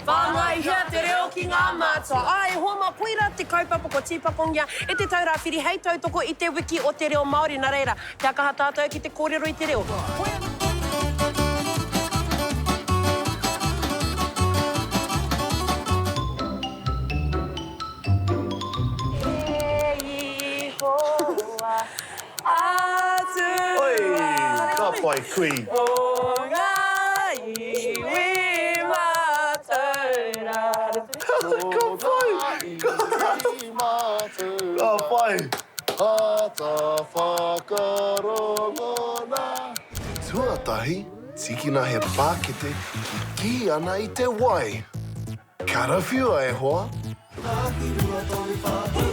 Whāngaihia te reo ki ngā mātua. Ā, e hoa mā, koirā te kaupapa kua tīpakongia e Te Taura Whiri hei tautoko i te Wiki o te Reo Māori. Nā reira, kia kaha tātou ki te kōrero i te reo. E Ihowa, Atua. Oi, ka pai kui. O ngā iwi mātauranga. Ka pai! Ka pai! Āta whakarongona. Tuatahi, tīkina he pākete kikī ana i te wai. Karawhiua e hoa! Tahi, rua, toru, wha.